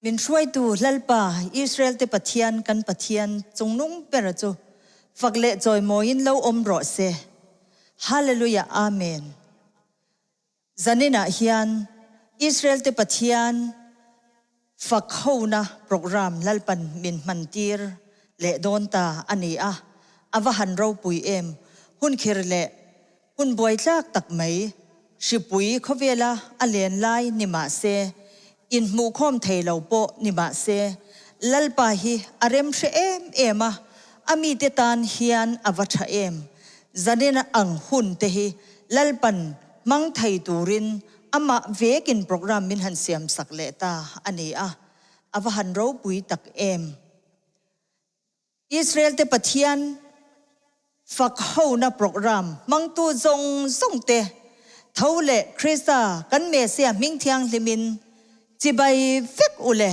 Min hruaitu Lalpa, Israel-te Pathian, kan Pathian chungnung bera chu fak leh chawimawiin lo awm rawh se. Hallelujah Amen. Zaninah hian Israel-te Pathian fak hona program Lalpan min hmantir leh dawn ta a ni a, a va han ropui em! Hun khir leh Hun buaitlak tak mai, hripui khawvela a len lai ni mah se, inhmuhkhawm thei lo pawh ni mah se, Lalpa hi a rem hre em em a, a mite tan hian a va tha em. Zanin ang hun te hi Lalpan hmang thei turin amah vekin program min han siam sak leh ta a ni a, a va han ropui tak em. Israel-te Pathian fak hona program hmangtu zawng zawng te tho leh Krista kan Messiah hming thianghlimin chibai vek u le.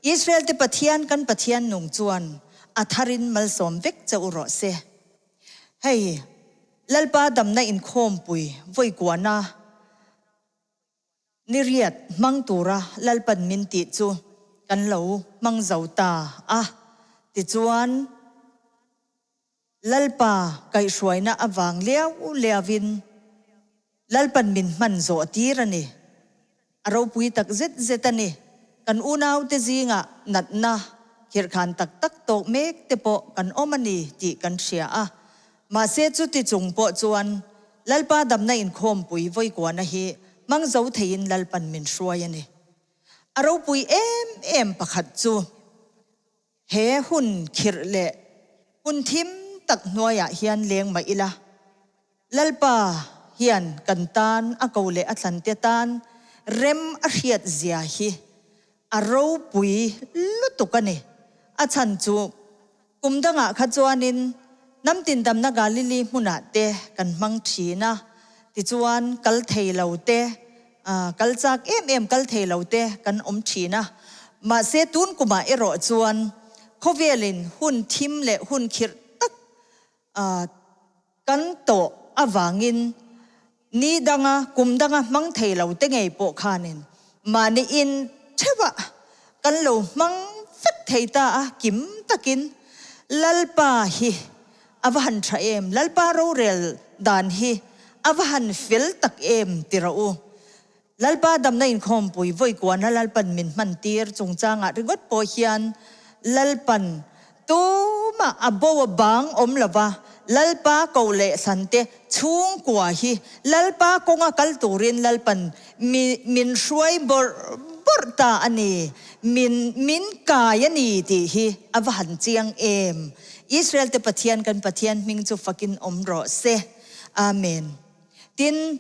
Israel-te Pathian kan Pathian nung chuan a tharin malsawm vek che u rawh se. Hei, Lalpa damna inkhawmpui vawikuana Ni riat hmang tura Lalpan min tih chu kan lo hmang zo ta a, tichuan Lalpa kaihhruaina avang liau liauin Lalpan min hman zawh tir a ni. A ropui tak zet zet a ni. Kan unaute zingah natna khirhkhan tak tak tawk mek te pawh kan awm a ni tih kan hria a, Mahse chuti chung pawh chuan Lalpa damna inkhawmpui vawikuana hi hmang zo theiin Lalpan min hruai a ni. A ropui em em pakhat chu he hun khirh leh hun thim tak hnuaiah hian leng mah ila, Lalpa hian kan tan a ko leh a thlante tan rem a hriat zia hi a ropui lutuk a ni. A chhan chu Kum dangah kha chuanin hnam tindamna Galili hmunah te kan hmang thin a, tichuan kal thei lo te, kal chak em em kal thei lo te kan awm thin a. Mahse tun kumah erawh chuan khawvelin hun thim leh hun khirh tak Kan tawh avangin ni danga kum danga hmang thei lo te ngei pawh khanin mahni in theuhah kan lo hmang vek thei ta a, kim takin Lalpa hi a va han tha em, Lalpa rorel dan hi a va han fel tak em ti rawh u. Lalpa damna inkhawmpui vawikuana Lalpan min hman tir chungchangah ringawt pawh hian Lalpan tumah a bo a bang awm lova, Lalpa ko leh thlante chhungkua hi Lalpa kawnga kal turin Lalpan mi min hruai bawrh bawrh ta a ni, min min kai a ni tih hi a va han chiang em. Israel te Pathian kan Pathian hming chu fakin awm rawh se. Amen. Tin.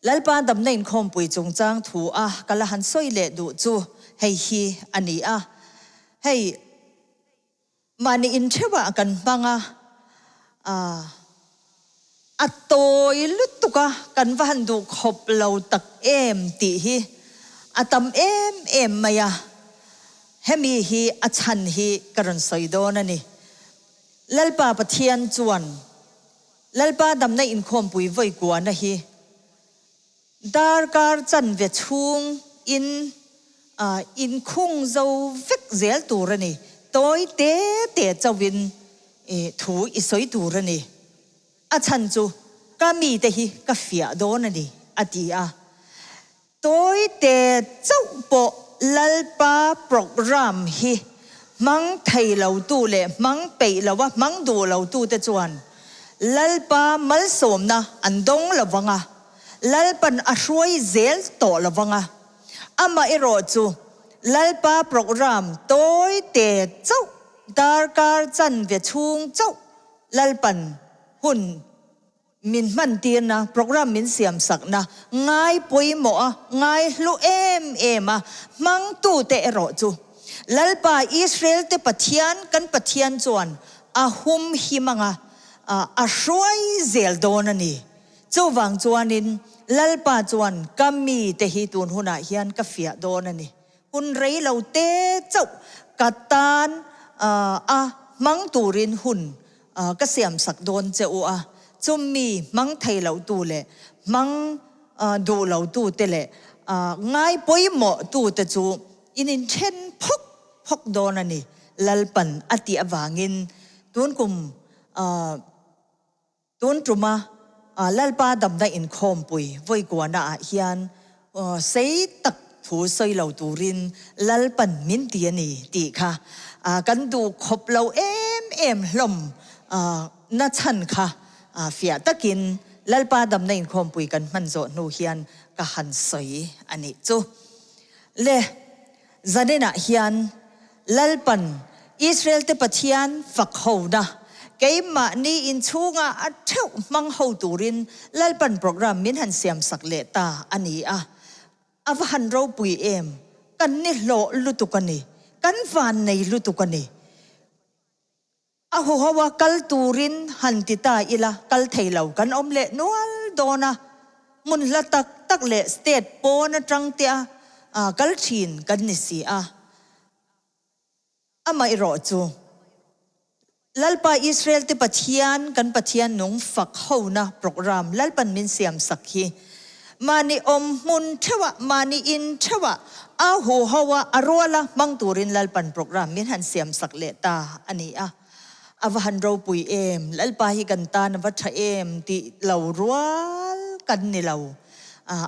Lalpa damna inkhawmpui chungchang thu a ka la han sawi leh duh chu hei hi a ni a, hei mahni intheuhah kan hmang a, a tawi lutuk a kan va han duh khawp lo tak em tih hi a tam em em mai a, hemi hi a chhan hi ka rawn sawi dawn a ni. Lalpa Pathian chuan Lalpa damna inkhawmpui vawi kuahna hi darkar chanve chhung in inkhung zo vek zel tur a ni. Tawi te te chauhin thu i sawi tur a ni. A chhan chu ka mite hi ka fiah dawn a ni, a ti a. Tawi te chauh pawh Lalpa program hi hmang thei lo tu leh hmang peih lo a hmang duh lo tu te chuan Lalpa malsawmna an dawng lo vang a, Lalpan a hruai zel tawh lo vang a. Amaherawh chu Lalpa program tawi te chauh darkar chanve chhung chauh Lalpan hun Min hmantirna, program min siamsakna ngai pawimawh a, ngai hlu em em a, hmangtute erawh chu Lalpa Israel-te Pathian, kan Pathian chuan a hum him anga a hruai zel dawn a ni. Chuvang chuanin Lalpa chuan ka mite hi tun hunah hian ka fiah dawn a ni. Hun rei lo te chauh ka tan a hmang turin hun ka siamsak dawn che u a, chumi hmang thei lo tu leh hmang duh lo tu te leh ngai pawimawh tu te chu. in inthen phawk phawk dawn a ni. Lalpan a tih avangin tun kum Tun tuma Lalpa damna inkhawmpui vawikuana ah hian sei tak thu sawi lo turin Lalpan min ti a ni tih kha kan duh khawp lo em em hlawm na chhan kha fiah takin Lalpa damna inkhawmpui kan hman zawh hnu hian ka han sawi a nih chu. Le. Zaninah hian Lalpan Israel-te Pathian fak hona keimahni inchhunga a theuh hmang ho turin Lalpan program min han siamsak leh ta a ni a. A va han ropui em? Kan ni hlawh lutuk a ni. Kan vannei lutuk a ni. A huho a kal turin han ti ta ila kal thei lo kan awm leh nual dawn a, hmun hla tak tak leh state pawn atang te a kal thin kan ni si a. Amaherawh chu Lalpa Israel te Pathian kan Pathian nung fak hona program Lalpan min siam sak hi mahni awm hmun theuhah mahni in theuhah A huho a, a ruala hmang turin Lalpan program min han siamsak leh ta a ni a. A va han ropui em, Lalpa hi kan tan a va tha em tih lo rual kan ni lo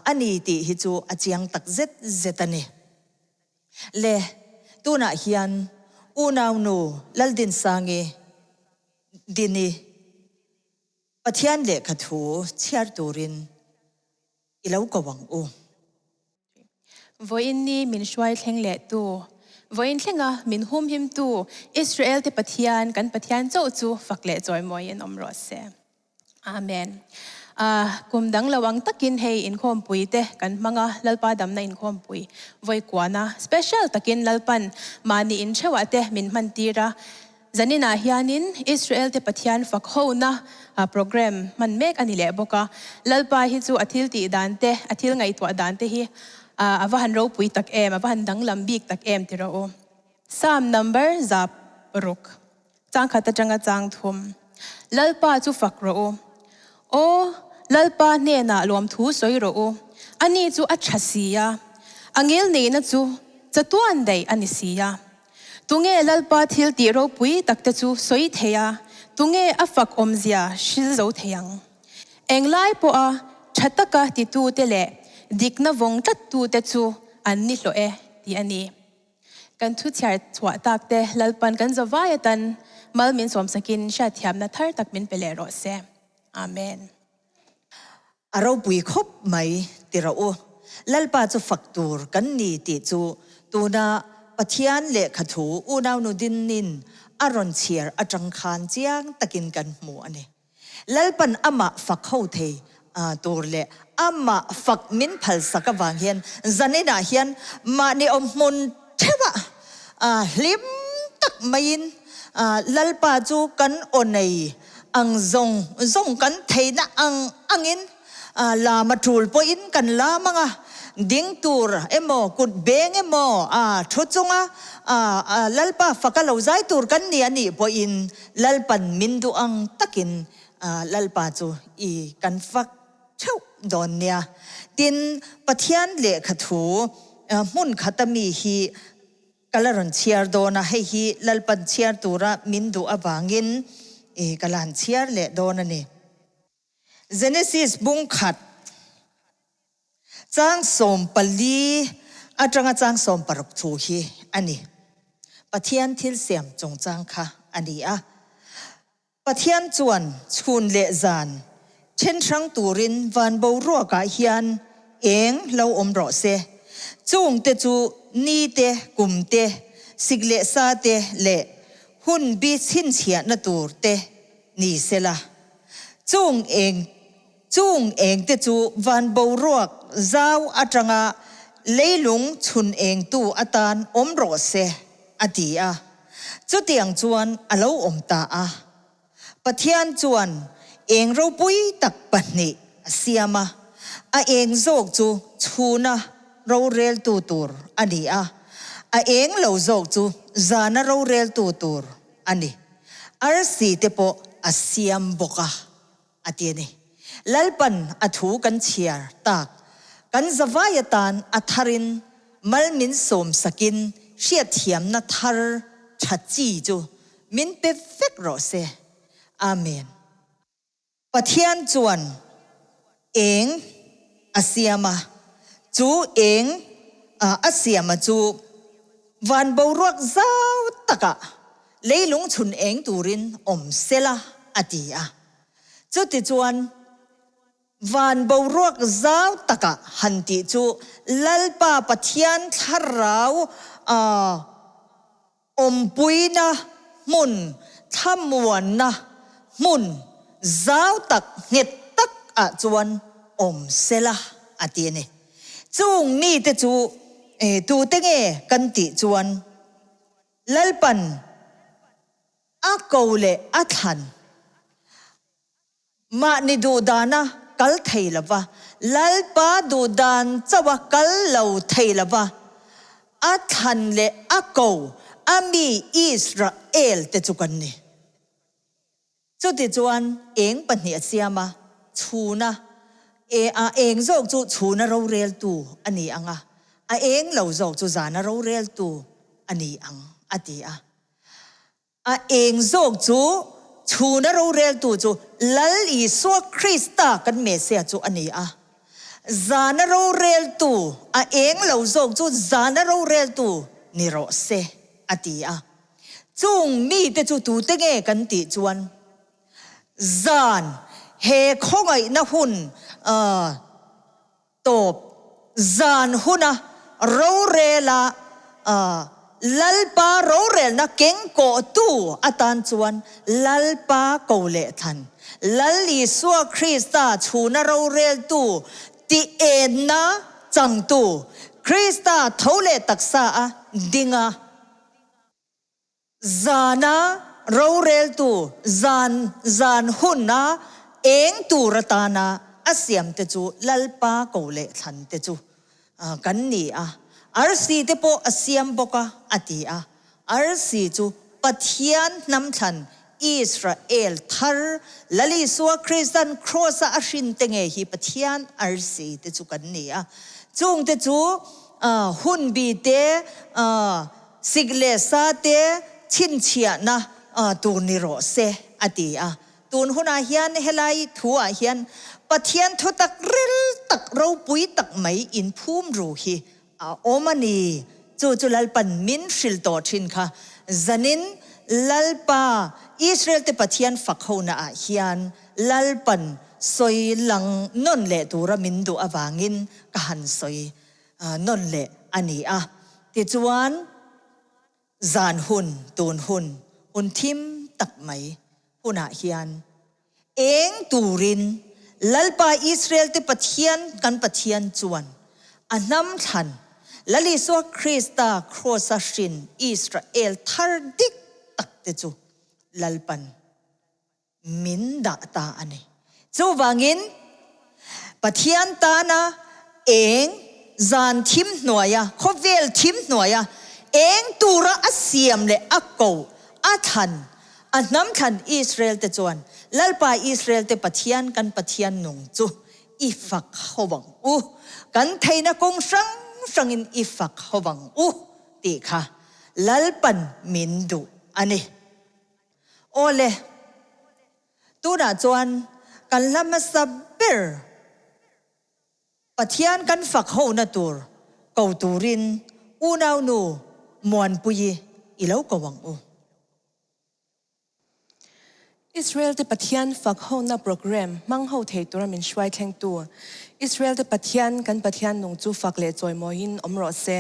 a ni tih hi chu a chiang tak zet zet a ni. Le, tunah hian unaunu Laldinsangi Dini Pathian lehkha thu chhiar turin i lo ko ang u. Vawiin ni min hruai thleng leh tu, vawiin thlenga min humhim tu Israel te Pathian, kan Pathian chauh chu fak leh chawimawiin awm rawh se. Amen. Kum dang lo ang takin hei inkhawmpui te kan hmang a, Lalpa damna inkhawmpui vawi kuana special takin Lalpan mahni intheuhah te min hman tir a, Zaninah hianin Israel-te Pathian fak hona program hman mek a ni leh bawk a. Lalpa hi chu a thil tih dan te, a thil ngaihtuah dan te hi a va han ropui tak em, a va han danglam bik tak em ti rawh u. Psalm number 6, changkhat atanga chang thum. Lalpa chu fak rawh u. Aw, Lalpa hnenah lawmthu sawi rawh u. Ani chu a tha si a, a ngilneihna chu chatuan daih a ni si a. Tunge Lalpa thil tih ropui takte chu sawi thei a, tunge a fak awmzia hril zo thei ang? Englai pawha tha taka titute leh dikna vawng tlattute chu an ni hlawh e, tih a ni. Kan thu chhiar chhuah takte Lalpan kan zavai atan mal min sawmsakin hriatthiamna thar tak min pe leh rawh se. Amen. A ropui khawp mai ti rawh u. Lalpa chu fak tur kan ni tih chu tuna Pathian lehkha thu unaunu Dinnin a rawn chhiar atang khan chiang takin kan hmu a ni. Lalpan amah fak ho thei tur leh amah fak min phalsak avang hian zaninah hian mahni awm hmun theuhah hlim tak maiin Lalpa chu kan aw nei Ang zawng zawng kan theihna ang angin lam a tul pawhin kan lam ang a, ding tur emaw, kut beng emaw, thu chunga Lalpa faka lo zai tur kan ni a nih pawhin Lalpan min duh ang takin Lalpa chu i kan fak theuh dawn nia. Tin, Pathian lehkha thu hmun khata mi hi Ka la rawn chhiar dawn a, hei hi Lalpan chhiar tura min duh avangin i ka la han chhiar leh dawn a ni. Genesis bung khat chang 14 atanga chang 16 thu hi a ni. Pathian thil siam chungchang kha a ni a. Pathian chuan chhun leh zan then hrang turin van boruakah hian eng lo awm rawh se. Chung te chu ni te, kum te, sik leh sa te leh hun bi chhinchhiahna tur te ni se la. Chung eng chung eng te chu van boruak zau atanga leilung chhun engtu atan awm rawh se. A ti a. Chutiang chuan a lo awm ta a. Pathian chuan eng ropui tak pahnih a siam a, a eng zawk chu chhuna roreltu tur a ni a, a eng lo zawk chu zana roreltu tur a ni. Arsi te pawh a siam bawk a, a ti a ni. Lalpan a thu kan chhiar tak, kan zavai atan a tharin. mal min sawm sakin hriatthiamna thar tha chi chu min pe vek rawh se. Amen. Pathian chuan eng a siam a, chu eng a siam a chu van boruak zau takah leilung chhun eng turin awm sela a ti a. Chutichuan van boruak zau takah han tih chu Lalpa Pathian thlarau a Awmpuina hmun, thlamuanna hmun zau tak nghet tak ah chuan awm sela a ti a ni. Chung mite chu tute nge kan tih chuan Lalpan a ko leh a thlan. Mahni duhdana kal thei lova, Lalpa duhdan chauha kal lo thei lova, a thlan leh a ko a mi Israel te chu kan ni. Chutichuan eng pahnih a siam a, chhuna e a eng zawk chu chhuna roreltu a ni ang a, a eng lo zawk chu zana roreltu a ni ang, a ti a. A eng zawk chu chhuna roreltu chu Lal Isua Krista kan Messiah chu a ni a. Zana roreltu, a eng lo zawk chu zana roreltu ni rawh se, a ti a. Chung mite chu tute nge kan tih chuan zan he khawngaihna hun Tawp zan huna rorela Lalpa rorelna keng kawhtu atan chuan Lalpa ko leh thlan, Lal Isua Krista chhuna roreltu tih enna changtu, Krista tho leh taksa a ding a. Zana roreltu zan zan huna eng tur atana a siamte chu Lalpa ko leh thlante chu kan ni a, arsi te pawh a siam bawk a, a ti a. Arsi chu Pathian hnam thlan Israel thar Lal Isua Kristan Kraws-a a hrinte nge hi Pathian arsi te chu kan ni a. Chungte chu hunbi te, Sik leh sa te chhinchhiahna tur ni rawh se, a ti a. Tun hunah hian helai thuah hian Pathian thutak ril tak ropui tak mai inphum ru hi a awm a ni. Chu chu Lalpan min hrilh tawh thin kha. Zanin Lalpa Israel te Pathian fak hona ah hian Lalpan sawi lang nawn leh tura min duh avangin ka han sawi nawn leh a ni a. Tichuan, zan hun, tun hun, hun thim tak mai hunah hian eng turin Lalpa Israel-te Pathian kan Pathian chuan a hnam thlan Lal Isua Krista Kraws-a hrin Israel thar dik takte chu Lalpan min dah ta a ni. Chuvangin, Pathian tana eng zan thim hnuaia, khawvel thim hnuaia eng tura a siam leh a ko, a thlan, a hnam thlan Israel te chuan Lalpa Israel te Pathian kan Pathian nung chu i fak ho vang u, kan theihna kawng hrang hrangin i fak ho vang u tih kha Lalpan min duh a ni. Awle, tunah chuan kan hla hmasa ber Pathian kan fak hona tur ko turin unaunu Muanpuii i lo ko ang u. Israel te Pathian fak hona program hmang ho thei tura min hruai thlengtu Israel te Pathian kan Pathian nung chu fak leh chawimawiin awm rawh se.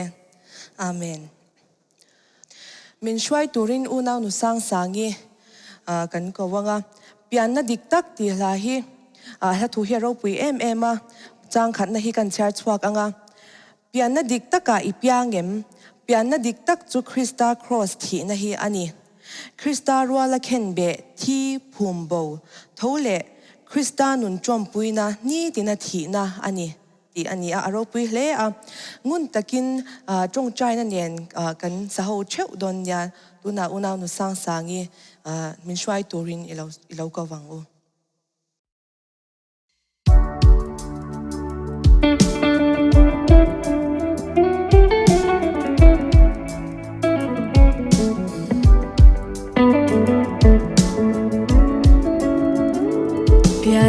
Amen. Min hruai turin unau nu Sangsangi kan ko ang a, pianna dik tak tih hla hi hla thu hi a ropui em em a, changkhatna hi kan chhiar chhuak ang a. Pianna dik takah i piang em? Pianna dik tak chu Krista Kraws thihna hi a ni. Krista ruala khenbeh, thi, phum, bo, tho leh Krista nun ṭawmpuina nitina thihna a ni. Tih a ni a, a ropui hle a. Ngun takin tawngtaina nen kan saho theuh dawn nia, tunah unau nu Sangsangi min hruai turin i lo ko vang u.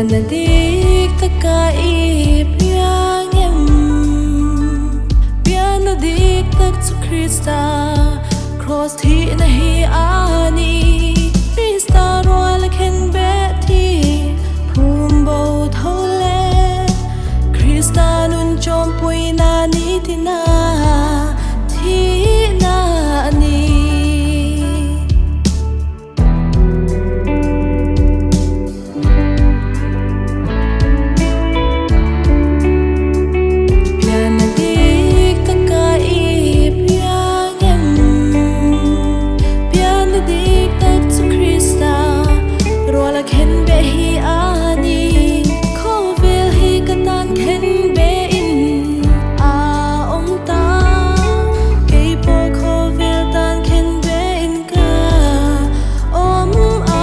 Pianna dik taka i piang em? Pianna dik tak chu Krista Kraws thihna hi a ni. Krista rual a khen bet hi phum bo tho le. Krista nun chawmpuina ni tina thihna a ni. Pianna dik taka i piang em? Pianna dik tak chu Krista rual a khen beh hi a ni. Khawvel hi ka tan khen behin a awm ta. Kei pawh khawvel tan khen behin Ka awm a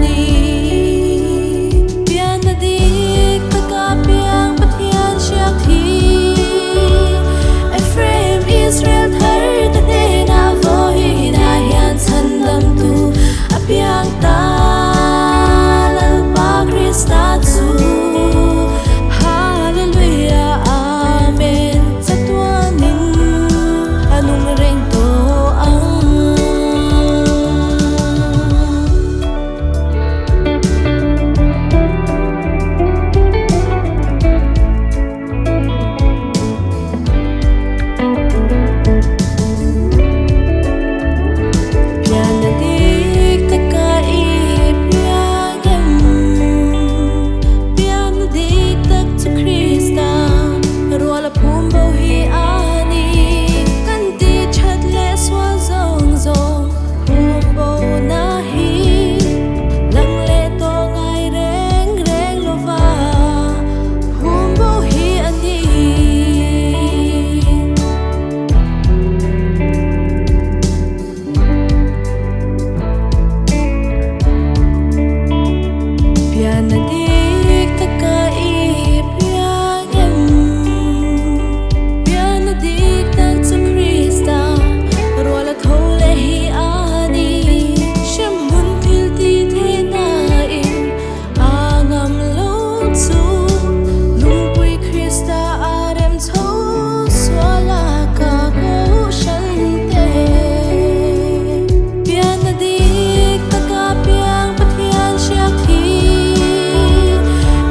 ni. Pianna dik taka piang Pathian hriak thi. Ephraim Israel thar ta hnenah vawiinah hian chhandamtu a piang ta Lalpa Krista chu. Hallelujah Amen chatuanin a nung reng tawh ang. Pianna dik taka i piang em? Pianna dik tak chu Krista rual a phum bo hi a ni. Kan ti that leh sual zawng zawng phum bo na hi lang leh tawh ngai reng reng lo va phum bo hi a ni. Pianna dik taka i piang em? Pianna dik tak chu Krista rual a tho leh hi a ni. Hremhmun thil ti theihnain a ngam lo chu lungpui Krista a rem chho sual a ka kohhran te. Pianna dik taka piang Pathian hriak thi.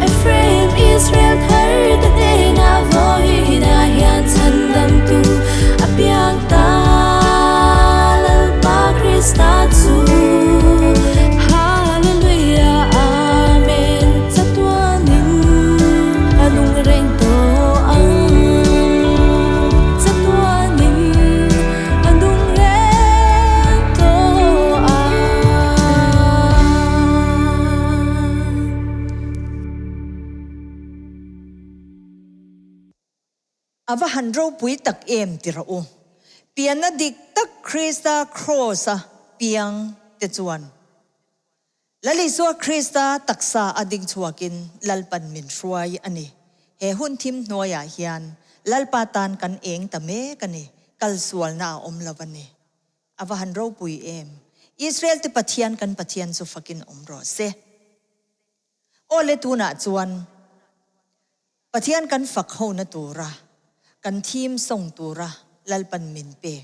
Ephraim Israel thar ta hnenah vawiinah hian chhandamtu a piang ta Lalpa Krista chu. Hallelujah Amen chatuanin a nung reng tawh ang chatuanin a nung reng tawh ang. A va han ropui tak em ti rawh u. Pianna dik tak Krista Kraws-a piang te chuan Lal Isua Krista taksa a ding chhuakin Lalpan min hruai a ni. He hun thim hnuaiah hian Lalpa tan kan eng ta mek a ni, kal sualna a awm lo a ni. A va han ropui em! Israel te Pathian kan Pathian chu fakin awm rawh se. Aw le tunah chuan Pathian kan fak hona tura, kan theme song tura Lalpan min pek.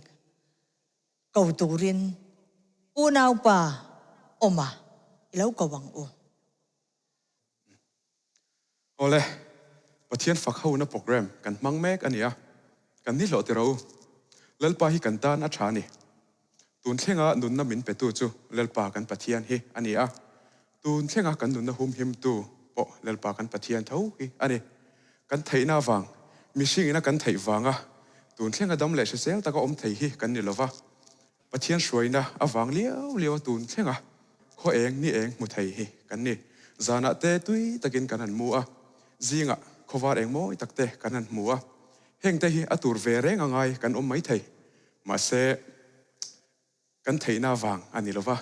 Ko turin unaupa awma i lo ko ang u. Awle, Pathian fak hona program kan hmang mek a nia, kan ni hlawh tiro u. Lalpa hi kan tan a tha a ni. Tun thlenga nunna min petu chu Lalpa kan Pathian hi a ni a, tun thlenga kan nunna humhimtu pawh Lalpa kan Pathian tho hi a ni. Kan theihna avang, mihringina kan theih vanga tun thlenga dam leh hrisel taka awm thei hi kan ni lova, Pathian hruaina avang liau liaua tun thlenga khaw eng ni eng hmu thei hi kan ni. Zanah te tui takin kan han mu a, zingah khawvar eng mawi tak te kan han hmu a, hengte hi a tur ve reng a ngai kan awm mai thei. Mahse, kan theihna vang a ni lova,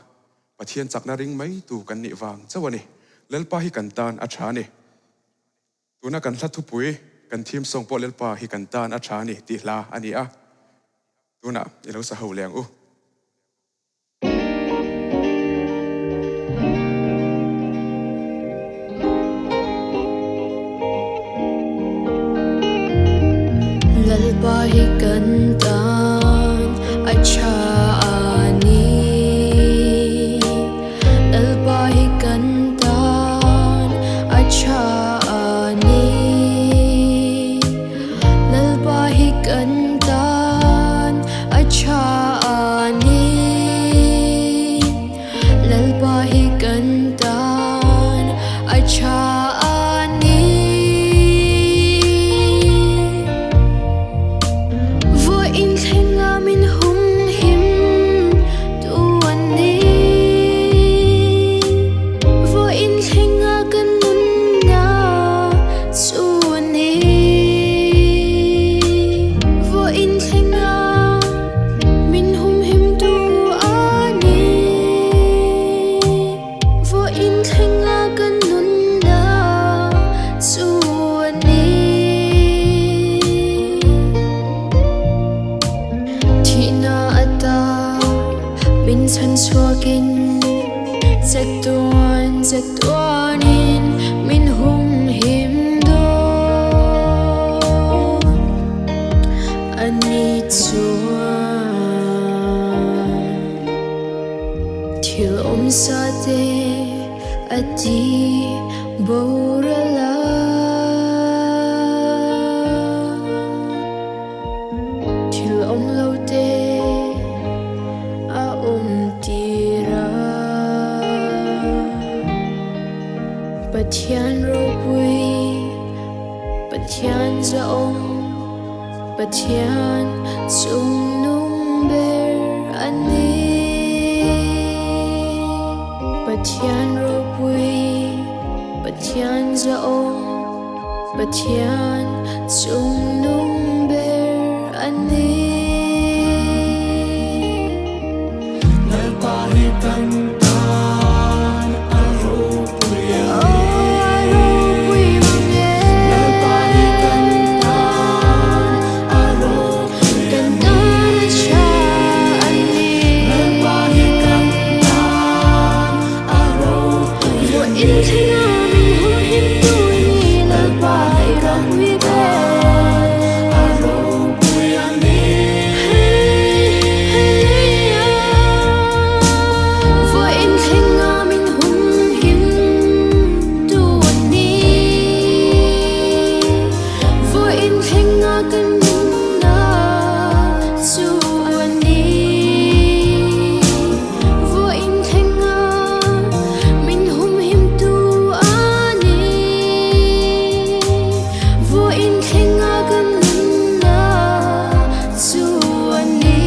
Pathian chakna ring mai tu kan nih vang chauh a ni. Lalpa hi kan tan a tha a ni. Tuna kan hla thupui, kan theme song pawh Lalpa hi kan tan a tha a ni tih hla a ni a. Tunah i lo sa ho leh ang u. Chatuan chatuanin min humhim dawn a ni chuan thil awmsa te a ti boral a. Thil awm lo te a awm tir a. Pathian ropui, Pathian zahawm, Pathian chungnung ber a ni. Pathian ropui, Pathian zahawm. Pathian chungnung ber a ni. Lalpa hi kan tan a ropui a ni. Aw a ropui mang e. Lalpa hi kan tan a ropui a Kan ni. tan a tha a ni. Lalpa hi kan tan a ropui a Vawiin ni. thlenga min humhim tu ni Lalpa Lalpa hi i kan ropui tan ber. a ropui a ni. Hallelujah. Vawiin thlenga min humhim tu ni. Vawiin thlenga kan nunna chu a ni. Vawiin thlenga min humhim tu a ni. Vawiin thlenga kan nunna chu a ni.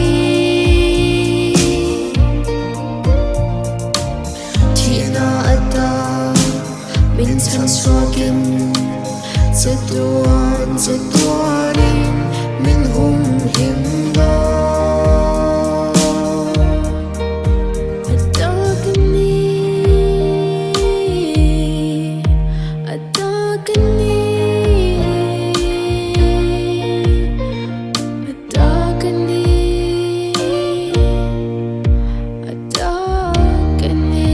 Thihna ata min chhan chhuakin chatuan chatuanin min humhim dawn. A tak a ni, a tak a ni, a tak a ni, a tak a ni.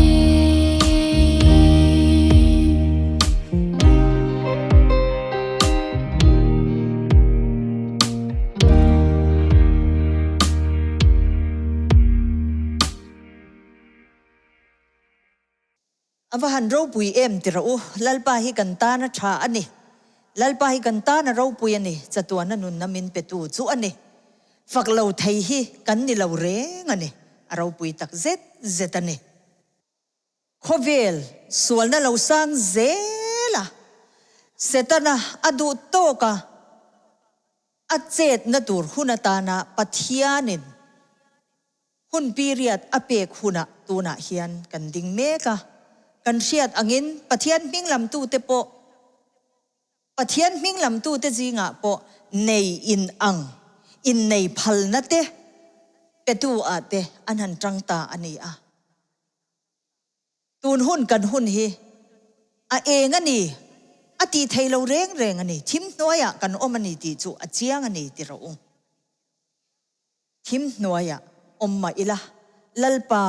A va han ropui em ti rawh u, Lalpa hi kan tan a tha a ni. Lalpa hi kan tan a ropui a ni, chatuana nunna min petu chu a ni. Fak lo thei hi kan ni lo reng a ni, a ropui tak zet zet a ni. Khawvel sualna lo sang zel a, Setana a duh tawk a, a chetna tur hun atana Pathianin hun period a pek hunah tunah hian kan ding mek a. Kan hriat angin Pathian hming lamtute pawh Pathian hming lamtute zingah pawh nei in ang innei phalna te petu ah te an han tang ta a ni a. Tun hun kan hun hi a eng a ni, a tih thei lo reng reng a ni. Thim hnuaiah kan awm a ni tih chu a chiang a ni ti rawh u. Thim hnuaiah awm mah ila, Lalpa,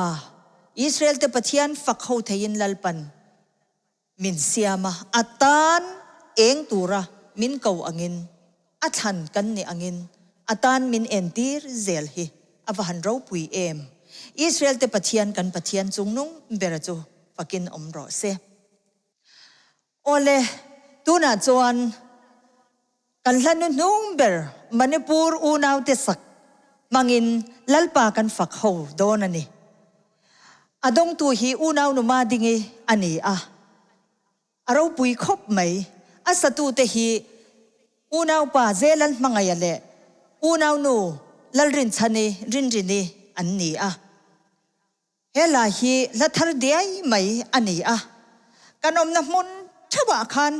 Israel-te Pathian fak ho theiin Lalpan min siam a, a tan eng tura min ko angin, a thlan kan nih angin a tan min entir zel hi a va han ropui em! Israel-te Pathian kan Pathian chungnung bera chu fakin awm rawh se. Awle, tunah chuan kan hla hnuhnung ber Manipur unaute sak hmangin Lalpa kan fak ho dawn a ni. A dawngtu hi unau numa dingi a ni a, a ropui khawp mai. A satute hi unaupa Zelan Hmangaia leh unaunu Lalrinchhani Rinrini an ni a. He hla hi hla thar diai mai a ni a, kan awmna hmun theuhah khan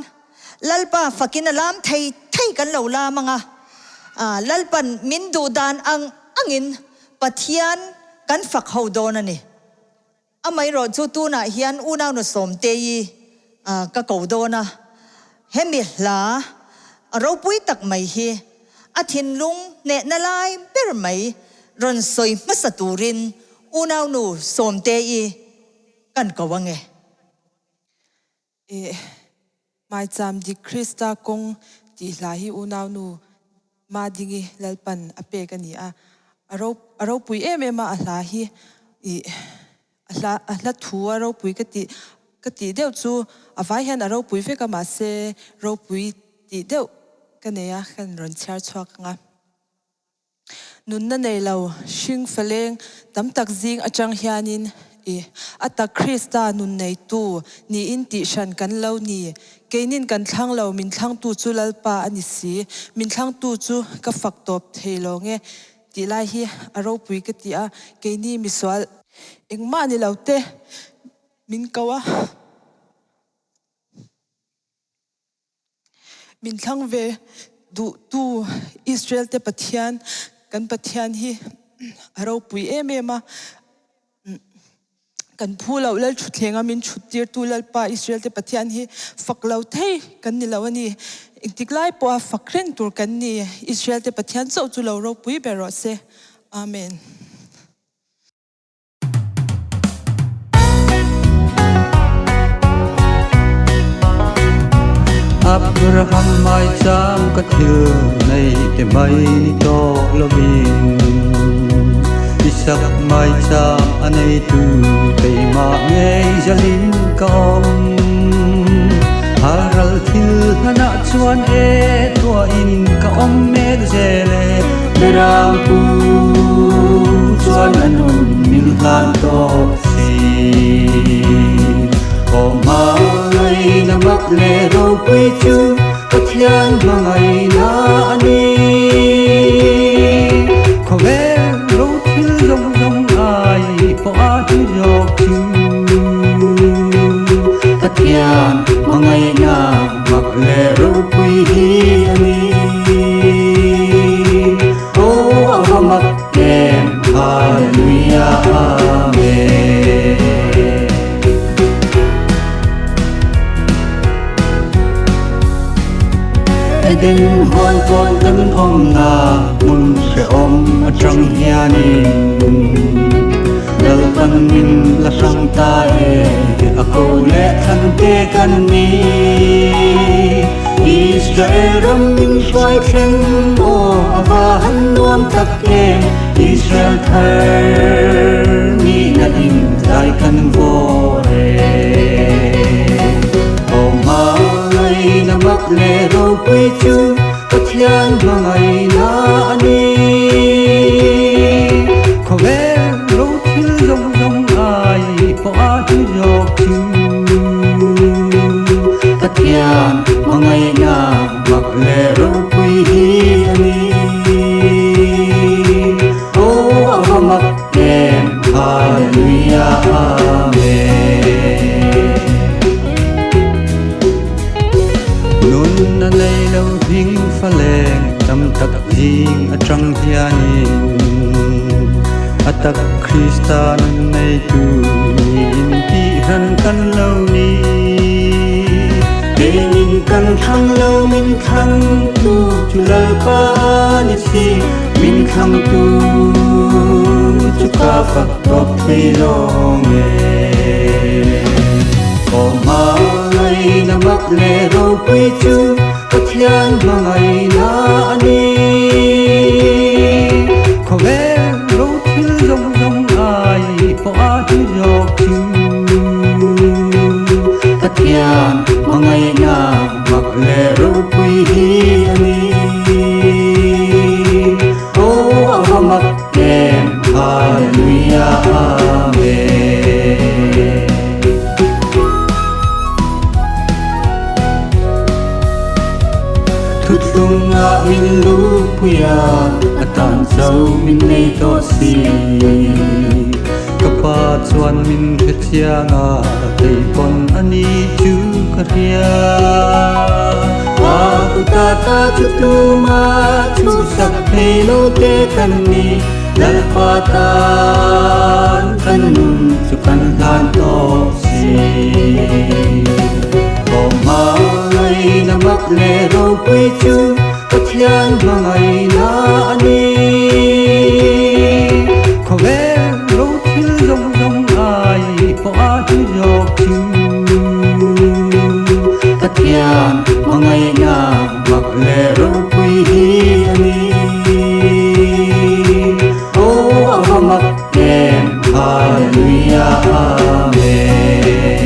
Lalpa fakin a lam thei thei kan lo lam ang a, Lalpan min duh dan ang angin Pathian kan fak ho dawn a ni. Amaherawh chu tunah hian unaunu Sawmtei ka ko dawn a, hemi hla ropui tak mai hi a thinlung hnehna lai ber mai rawn sawi hmasa turin unaunu Sawmtei. kan ko ang e. E Maicham dik Krista kawng tih hla hi unaunu Madingi Lalpan a pek a ni a. A a ropui em em a, a hla hi ih a hla a hla thu a ropui ka tih ka tih deuh chu a vai hian a ropui vek a mahse ropui tih deuh ka nei a, ka rawn chhiar chhuak ang a. Nunna nei lo hring faleng tam tak zing atang hianin i a tak Krista nun neitu niin tih hran kan lo ni. Keinin kan thlang lo, min thlangtu chu Lalpa a ni si. Min thlangtu chu ka fak tawp thei lo nge tih lai hi a ropui ka ti a, keini misual engmah ni lo te min ko a. Min thlang ve duhtu Israel te Pathian, kan Pathian hi a ropui em em a. Kan phu loh Lal thutthlenga min thut tirtu Lalpa Israel te Pathian hi fak lo thei kan ni lo a ni. Engtik lai pawha fak reng tur kan ni. Israel te Pathian chauh chu lo ropui ber rawh se. Amen. Abraham maicham ka thil nei te mai ni tawh lovin Isak maicham a neitu keimah ngei zalin ka awm. Halral thil hlanah chuan e tuahin ka awm mek zel e. Berampu chuan a nun min hlan tawh si. Aw hmangaihna mak leh ropui chu Pathian hmangaihna a ni. Khawvel ro thil zawng zawng ai pawh a hlu zawk chu. Pathian hmangaihna mak leh ropui hi a ni. Aw a va mak em, Hallelujah Amen. Eden huan pawn kan awmna hmun hrehawm atang hianin Lalpan min la hrang ta e, a ko leh thlan te kan ni. Israel ram min hruai thleng aw a va han nuam tak em Israel thar nihna in zai kan vawr e Aw hmangaihna mak leh ropui chu Pathian hmangaihna a ni Khawvel ro thil zawng zawng ai pawh a hlu zawk chu Pathian hmangaihna mak leh ropui hi a ni. Aw a va mak em, Hallelujah Amen. Nun a nei lo hing faleng tam tak zing atang hianin a tak Krista nun neitu niin tih hran kan lo ni. Keinin kan thlang lo min thlangtu chu Lalpa a ni si, min thlangtu chu ka fak tawp thei lawng e. Aw hmangaihna mak leh ropui chu Pathian hmangaihna a ni. Khawvel ro thil zawng zawng ai pawh a hlu zawk chu. Pathian hmangaihna mak leh ropui hi a ni. Aw a va mak em, Hallelujah Amen. Thuthlunga min lupui a, a tan cho min nei tawh si. Ka pa chuan min hre chiang a, kei pawn a ni chu ka hria. A kuta ta chu tuma chhuhsak thei lo te kan ni, Lalpa tan kan nun chu kan hlan tawh si. Aw hmangaihna mak leh ropui chu Pathian hmangaihna a ni. Khawvel ro thil zawng zawng ai pawh a hlu. Pathian hmangaihna mak leh ropui hi a ni. Aw a va mak em, Hallelujah Amen.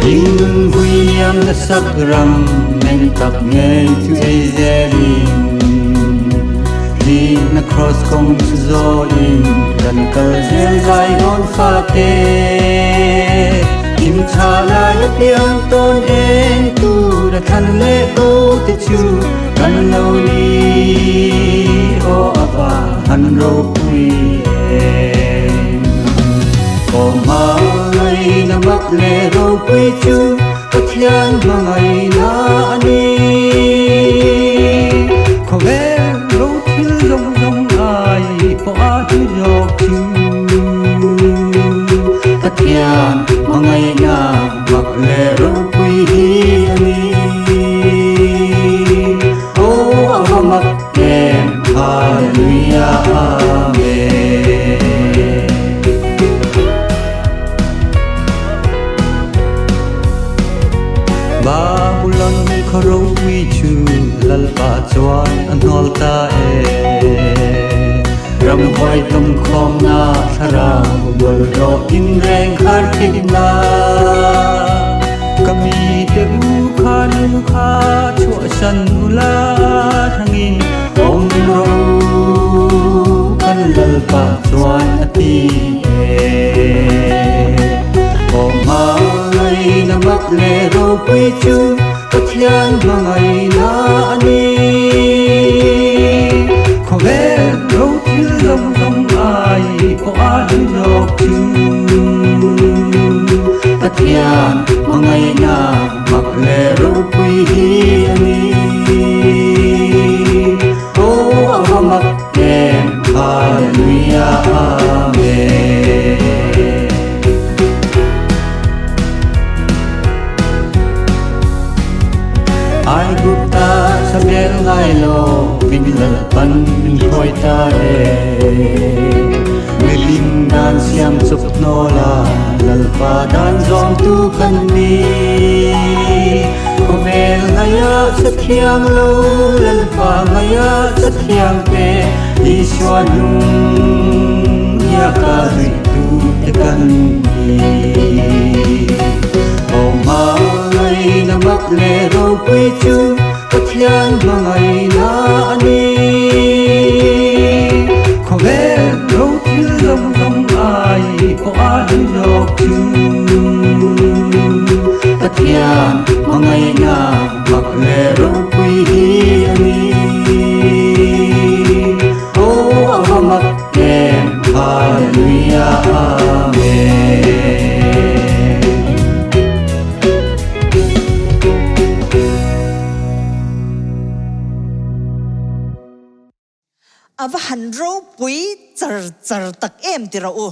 Ringnun vui liam na sak ram men tak ngei chu ei zelin Rin na cross kawng chu zawhin kan kal zel zai dawn fate Thim tha lai a piang tawn eng tur a thlan leh ko te chu kan lo ni Aw a va han ropui em Aw hmangaihna mak leh ropui chu Pathian hmangaihna a ni. Khawvel ro thil zawng zawng ai pawh a hlu zawk chu. Pathian hmangaihna mak leh ropui hi a ni. Aw a va mak em, Hallelujah Amen. Babulon khaw ropui chu Lalpa chuan a hnawl ta e. Ramhuai tumkhawmna thlarau bawlhhlawh inreng khar thikna. Ka mite u kha nu kha chhuahsan ula thangin awm rawh u kan Lalpa chuan a ti e. Aw hmangaihna mak leh ropui chu Pathian hmangaihna a ni. Khawvel ro thil zawng zawng ai pawh a hlu zawk chu. Pathian hmangaihna mak leh ropui hi a ni. Aw a va mak em, Hallelujah Amen. Aigupta sabel ngai lo vin Lalpan min hruai ta e. Milim dan siam chawp hnawl a Lalpa dan zawmtu kan ni. Khawvel ngaia sathiang lo Lalpa ngaia sathiang te Isua nung hiaka zuitu te kan ni. Aw hmangaihna mak leh ropui chu Pathian hmangaihna a ni. Khawvel ro thil zawng zawng ai pawh a hlu zawk chu. Pathian hmangaihna mak leh ropui hi a ni. Aw a va mak em, Hallelujah Amen. A va han ropui char char tak em ti rawh u.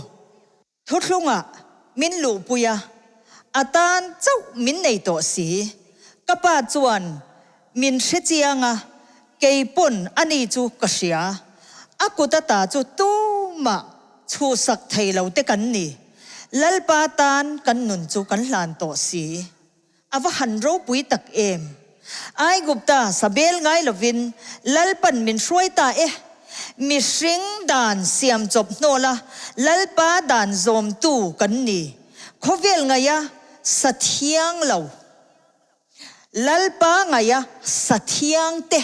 Thuthlungah min luhpui a, a tan chauh min nei tawh si. Ka pa chuan min hre chiang a, kei pawn ani chu ka hria. A kut ata chu tumah chhuhsak thei lo te kan ni. Lalpa tan kan nun chu kan hlan tawh si. A va han ropui tak em! Aigupta sabel ngai lovin Lalpan min hruai ta e. Mihring dan siam chawp hnawla Lalpa dan zawmtu kan ni. Khawvel ngaia sa thiang lo. Lalpa ngaia sa thiang te.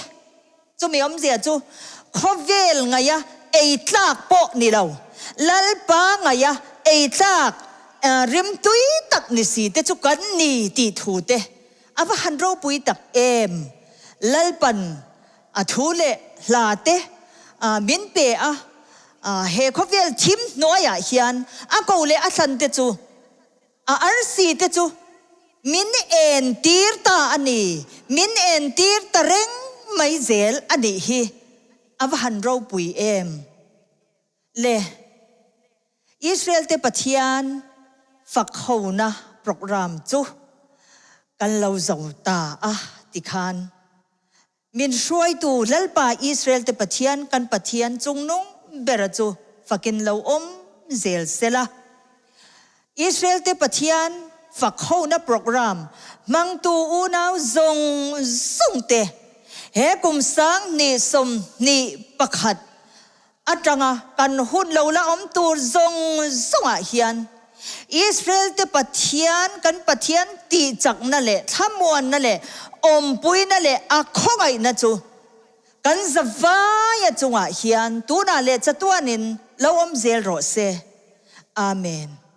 Chumi awmzia chu khawvel ngaia ei tlak pawh ni lo, Lalpa ngaia ei tlak rimtui tak ni si te chu kan ni tih thu te a va han ropui tak em. Lalpan a thu leh hla te min pe a, he khawvel thim hnuaiah hian a ko leh a thlan te chu A arsi te chu min en tir ta a ni, min en tir ta reng mai zel a nih hi, a va han ropui em! Le Israel te Pathian fak hona program chu kan lo zo ta a tikhan min hruaitu Lalpa Israel te Pathian kan Pathian chungnung bera chu fakin lo awm zel sela. Israel te Pathian Fak hona programme hmangtu unau zawng zawng te he kum 2021 atanga kan hun lo la awm tur zawng zawngah hian Israel te Pathian kan Pathian tihchakna leh thlamuanna leh awmpuina leh a khawngaihna chu kan zavaia chungah hian tunah leh chatuanin lo awm zel rawh se. Amen.